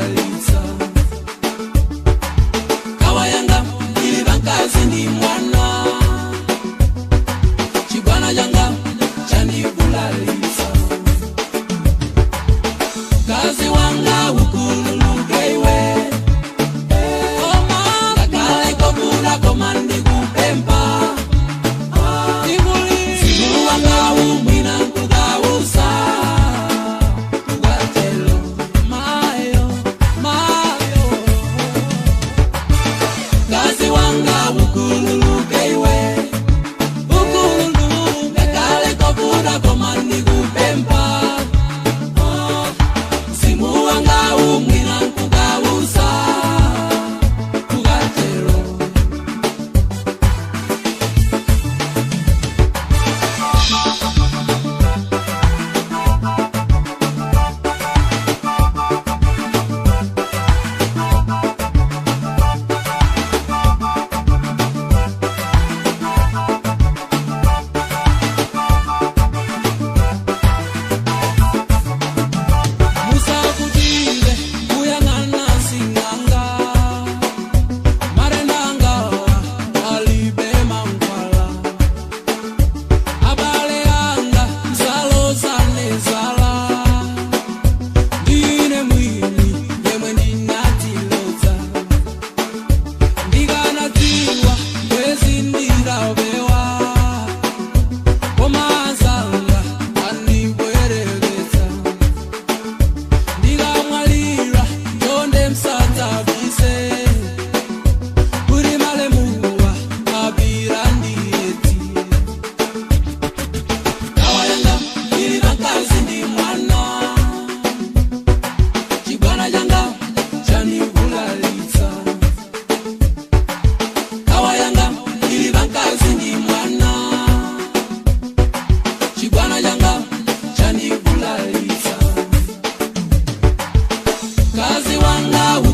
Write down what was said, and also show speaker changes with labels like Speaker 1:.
Speaker 1: Chanibulalitsa kawa yanga ili vankazi ndi mwana chibwana changa chanibulalitsa kazi wanga ukululuke iwe ngakale kokula koma ndikupempa Simu wanga umwina nkukausa tukatelo mayo mayo kazi wanga ukululuke iwe ukululuke ngakale kokula koma ndikupempa Simu wanga umwina nkukausa tukatelo. Musakutile kuyang'ana sing'anga marendanga alibe mankhwala abale anga msalozane zala ndine mwini yemwe ndinatilodza ndikanatiwa kwezi ndirabewa koma azanga andibwereketsa ndikamwalira chonde msadzabise kuri malemuwa mapira ndiyeti kawa yanga ili vankazi ndi mwana chibwana changa chanibulalitsa kawa yanga ili vankazi ndi mwana chibwana changa chanibulalitsa kazi wanga.